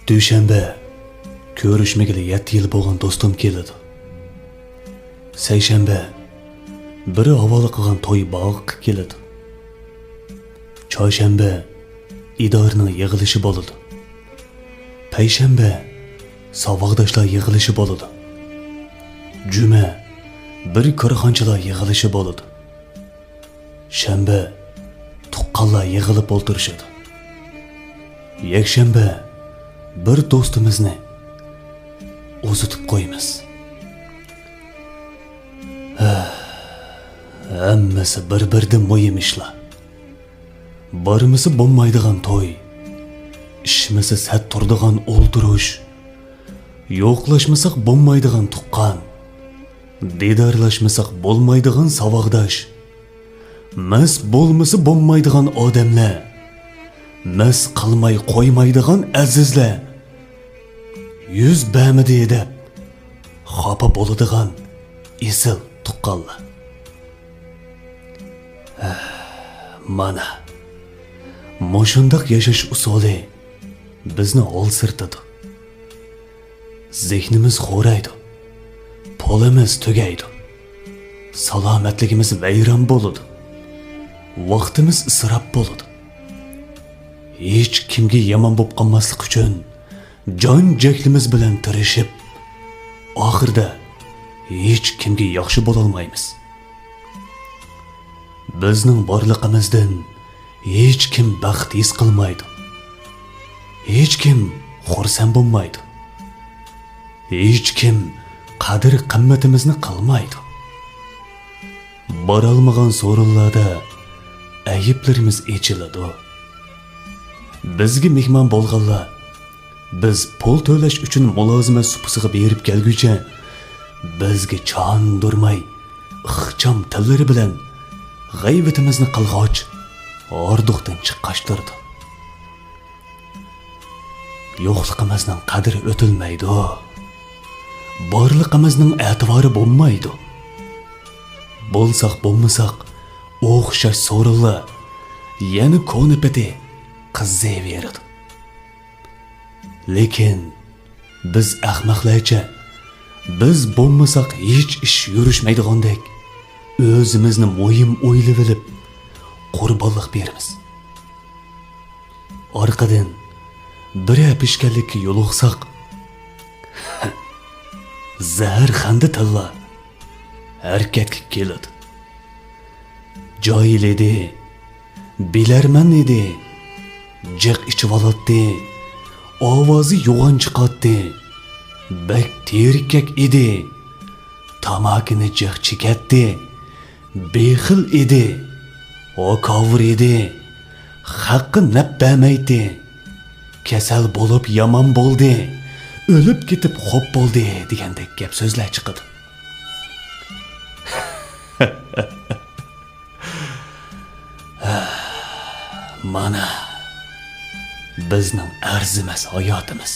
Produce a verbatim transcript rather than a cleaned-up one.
دۈشەنبە، كۆرۈشمىگىلى يەتتە يىل بولغان دوستۇم كېلىدۇ. سەيشەنبە، بىر ھاۋالە قىلغان توي باغاققا كېلىدۇ. چارشەنبە، ئىدارىنىڭ يىغىلىشى بولىدۇ. پەيشەنبە، ساۋاقداشلار يىغىلىشى بولىدۇ. جۈمە، بىر كارخانىچىلار يىغىلىشى بولىدۇ. شەنبە، تۇغقانلار يىغىلىپ ئولتۇرۇشىدۇ. يەكشەنبە، بىر دوستىمىزنى ئۇزىتىپ قويىمىز. ھە، ھەممىسى بىر-بىردىن مۇھىم ئىشلار. بارمىسا بولمايدىغان توي، ئىچمىسە سەت تۇرىدىغان ئولتۇرۇش، يوقلاشمىساق بولمايدىغان تۇغقان، دىدارلاشمىساق بولمايدىغان ساۋاقداش، مەس بولمىسا بولمايدىغان ئادەملەر، مەس قىلماي قويمايدىغان ئەزىزلەر، يۈز بەرمىدى دەپ خاپا بولىدىغان ئېسىل تۇغقانلار. ھە، مانا، مۇشۇنداق ياشاش ئۇسۇلى بىزنى ھالسىرىتىدۇ. زېھنىمىز خورايدۇ. پۇلىمىز تۈگەيدۇ. سالامەتلىكىمىز ۋەيران بولىدۇ. ۋاقتىمىز ئىسراپ بولىدۇ. ھېچ كىمگە يامان بولۇپ قالماسلىق ئۈچۈن جان جەھلىمىز بىلەن تىرىشىپ، ئاخىرىدا ھېچ كىمگە ياخشى بولالمايمىز. بىزنىڭ بارلىقىمىزدىن ھېچكىم بەخت ھېس قىلمايدۇ. ھېچكىم خۇرسەن بولمايدۇ. ھېچكىم قەدىر-قىممىتىمىزنى قىلمايدۇ. بارالمىغان سورۇنلاردا ئەيىبلىرىمىز ئېچىلىدۇ. بىزگە مېھمان بولغانلار بىز پۇل تۆلەش ئۈچۈن مۇلازىمەت سۇپىسىغا بېرىپ كەلگۈچە، بىزگە چاندۇرماي، ئىخچام تىللىرى بىلەن غەيۋىتىمىزنى قىلغاچ، ھاردۇقتىن چىققاچ تۇرىدۇ. يوقلۇقىمىزنىڭ قەدرى ئۆتۈلمەيدۇ. بارلىقىمىزنىڭ ئەتىۋارى بولمايدۇ. بولساق بولمىساق، ئوخشاش سورۇنلار يەنە كونا پېتى قىزىيۋېرىدۇ. لېكىن بىز ئەخمەقلەرچە، بىز بولمىساق ھېچ ئىش يۈرۈشمەيدىغاندەك، ئۆزىمىزنى مۇھىم ئويلىۋېلىپ، قۇربانلىق بېرىمىز. ئارقىدىن بىرەر پېشكەللىككە يولۇقساق، زەھەر خەندە تىللا ھەرىكەتكە كېلىدۇ. جاھىل ئىدى، بىلەرمەن ئىدى، جىق ئىچىۋالاتتى، ئاۋازى يوغان چىقاتتى، بەك تېرىككەك ئىدى، تاماكىنى جىق چېكەتتى، بېخىل ئىدى، ھاكاۋۇر ئىدى، خەققە نەپ بەرمەيتتى، كېسەل بولۇپ يامان بولدى، ئۆلۈپ كېتىپ خوپ بولدى دېگەندەك گەپ سۆزلەر چىقىدۇ. مانا، بىزنىڭ ئەرزىمەس ھاياتىمىز.